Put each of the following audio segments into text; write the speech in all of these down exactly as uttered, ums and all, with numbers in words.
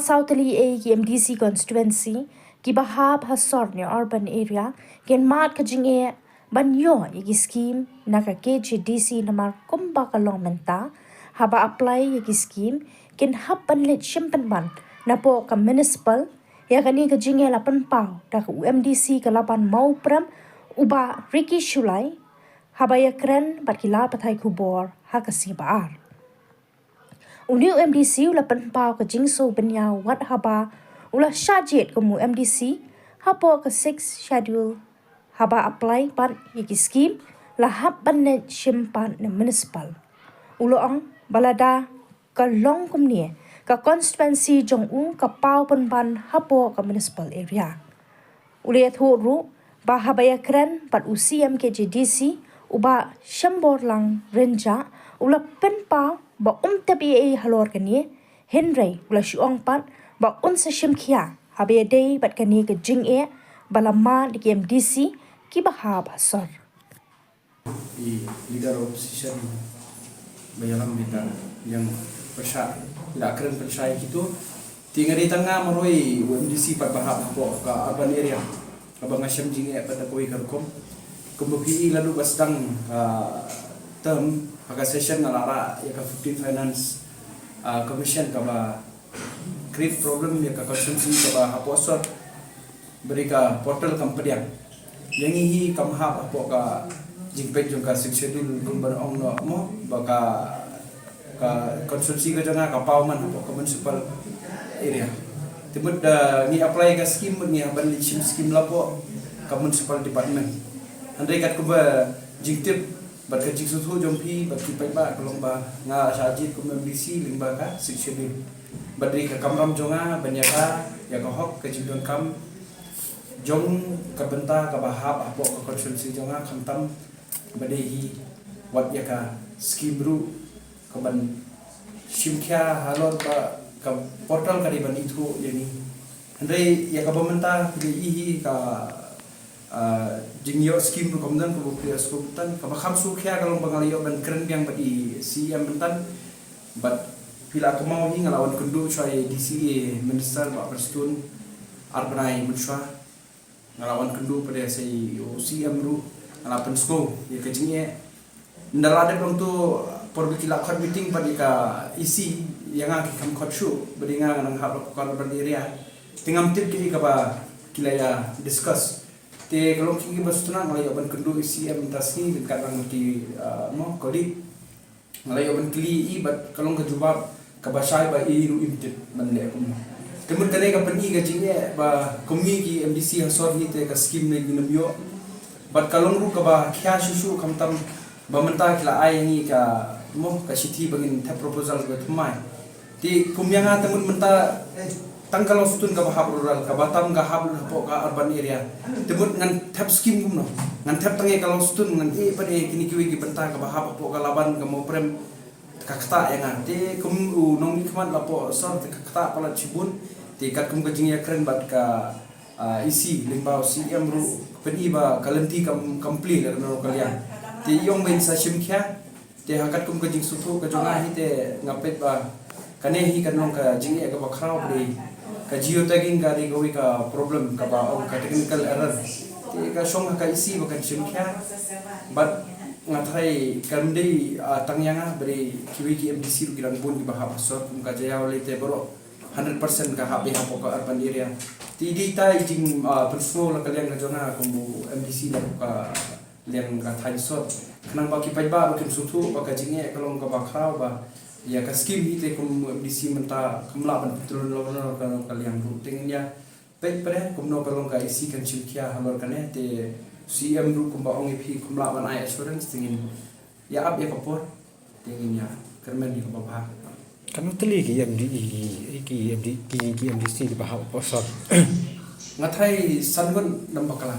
saw tylli A ki M D C constituency kiba hap ha sor ne urban area kin mad ka jingeh ban ïoh ïa ki skim na ka K J D C namar kumba ka long mynta, haba apply ïa ki skim kin hap ban leit shim pynban napoh ka municipal. Ïa kane ka jingeh la pynpaw da ka u M D C ka Laban Mawprem, u Bah Ricky Shullai, haba ïakren bad ki lad pathai khubor ha ka sngi ba ar. Une u M D C u la pynpaw ka jingsngew bynñiaw wat haba u la shah jied kum u M D C hapoh ka Sixth Schedule, haba apply pat ïa ki skim la hap ban leit shim pat na municipal. U la ong ba lada ka long kumne, ka constituency jong u ka paw pynban hapoh ka municipal area. U la ïathuh ruh ba haba ïakren bad u C M K J D C, u Bah Shemborlang Rynjah, u la pynpaw ba um tip ei ei halor kane, hynrei u la shu ong pat ba un sa shim khia haba ïadei bad kane ka jingeh ba la mad da ki M D C kiba hap ha sor. I leader of opposition ba ïalam bad ka ïeng pyrshah, i la kren pyrshah ïa kito. Te nga dei tang nga marwei u M D C pat ba hap hapoh ka urban area, kaba nga shem jingeh pat da kawei ka rukom. Kumba phi i, lada ba sdang ka term, ha ka session nga la rah ïa ka fifteen Finance, ah, Commission kaba create problem ïa ka constituency kaba hapoh sor. Ba dei ka portal kam pdiang. Ïa ngi hi kam hap hapoh ka jingpeit jong ka Sixth Schedule, kumba ong noh mo, ba ka, ka constituency ka jong nga ka paw man hapoh ka municipal area. Te mut da ngi apply ka skim, mut ngi hap ban leit shim skim hapoh ka municipal department. Hynrei katkum ka jingtip bad ka jingsngewthuh jong phi bad ki paidbah, ka long ba nga shah jied kum M D C lyngba ka Sixth Schedule. Bad dei ka kamram jong nga ban ïada ïa ka hok, ka jingdonkam jong ka bynta kaba hap hapoh ka constituency jong nga, khamtam ba dei hi wat ïa ka skim ruh kaban shim khia halor ba ka portal ka dei ban ithuh ïa ngi. Hynrei ïa kaba mynta ka dei hi ka Ah, jingïoh skim ruh kam don, kaba phi ïoh skim mynta kaba kham shuh khia ka long ba nga la ïoh ban kren biang bad i C M mynta. Bad phi la kynmaw hi, nga la wan kynduh shuwa ïa i D C A Minister Bah Prestone, ar bnai mynshuwa. Nga la wan kynduh pat ïa i C M ruh, nga la pynsngew ïa ka jingeh. Ynda la dep long tu, por ba ki la khot meeting bad ïa ka E C, ïa nga ki kham khot shuh, bad ïa nga nga nang hap la ka urban area. Te ngam tip kaei kaba ki la ïa discuss. Te ka long kaei kaba sngewtynnat, nga la ïoh ban kynduh ïa i C M mynta sngi, ryngkat lang ki, ah, mo, colleague. Nga la ïoh ban kylli ïa i bad ka long ka jubab kaba shai ba i ruh im tip ban leh kumno. Te mut kane ka pyni ka jingeh ba kum ngi ki M D C ha sor hi te ka skim ne ngim ïoh. Bad ka long ruh kaba khia shuh shuh khamtam ba mynta ki la ai ïa ngi ka, mo, ka shithi ba ngin thep proposal kaba thymmai. Te kum ïa nga te mut mynta tang ka Lawsutun kaba hap rural, kaba tam ka hap lut hapoh ka urban area. Te mut ngan thep skim kumno? Ngan thep tang ïa ka Lawsutun, ngan ïeh pat ïa kine kiwei ki bynta kaba hap hapoh ka Laban, ka Mawprem, ka ktah ïa nga. Te kum u nongmihkhmat la poh sor te ka ktah palat shibun. Te katkum ka jingïakren bad ka, ah, E C lyngba u C M ruh, pyni ba ka lynti kam, kam plie la ka nong ka liang. Te i ong ba in sa shim khia. Te ha katkum ka jingsngewthuh ka jong nga hi te nga peit ba kane hi kan long ka jingeh kaba khraw ba dei ka geotagging ka dei kawei ka problem kaba ong ka technical error. Te ka shong ha ka E C ba kan shim khia. Bad nga tharai kam dei, ah, tang ïa nga ba dei kiwei ki M D C ruh ki dang bun kiba hap ha sor kum ka Jaïaw lei te baroh hundred percent ka hap beit hapoh ka urban area. Te i dei ita i jing, ah, pynsngew la ka liang ka jong nga kum u M D C na ka liang ka thaiñ sor. Khnang ba ki paidbah ruh kin sngewthuh ba ka jingeh ka long kaba khraw ba ïa ka skim hi te kum M D C mynta kam lah ban pyntlun la ka, ka liang ruh. Te ngin ïa peit pat kumno ka long ka E C kan shim khia halor kane te C M ruh kumba ong ïa phi kam lah ban ai assurance te ngin ïa ap ïa ka por. Te ngin ïa kyrmen ïa kaba bha. Katno tylli ki M D, ki M D, ki, ki M D C kiba hap hapoh sor? Nga tharai san ngut nam bakla.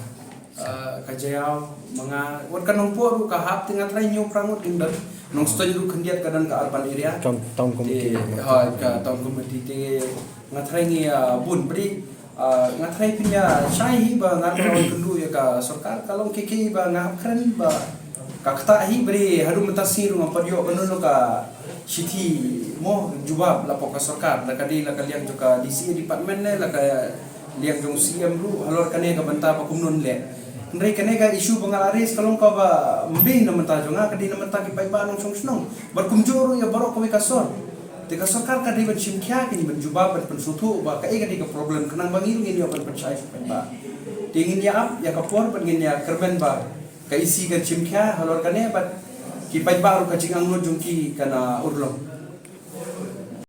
Ah, ka Jaïaw, ma nga, wat ka Nongpoh ruh ka hap, te nga tharai hynñiew phra ngut kim don. Nongstoiñ ruh khyndiat ka don ka urban area. Town, town committee. Te, ha, ka town committee te nga tharai ngi, ah, bun bri. Ah, nga tharai pynïashai hi ba ngan wan kynduh ïa ka sorkar, ka long kiei kiei ba nga hap kren ba ka ktah hi, bri haduh mynta sngi ruh ngam pat ïoh ban don ka Shithi mo jubab la pok ka sorkar, la ka dei la ka liang jong ka D C A department ne la ka liang jong C M ruh halor kane ka bynta ba kumno leh. Hynrei kane ka issue ba nga la raise ka long kaba ym dei na bynta jong nga, ka dei na bynta ki paidbah nongshong shnong. Bad kumjuh ruh ïa baroh kawei ka sor. Te ka sorkar ka dei ban shim khia, kin ban jubab, ban pynsngewthuh ba kaei ka dei ka problem, khnang ba ngi ruh ngin ïoh ban pynshai sha paidbah. Te ngin ïa ap ïa ka por bad ngin ïa kyrmen ba ka E C kan shim khia halor kane bad ki paidbah ruh ka jingangnud jong ki kan urlong.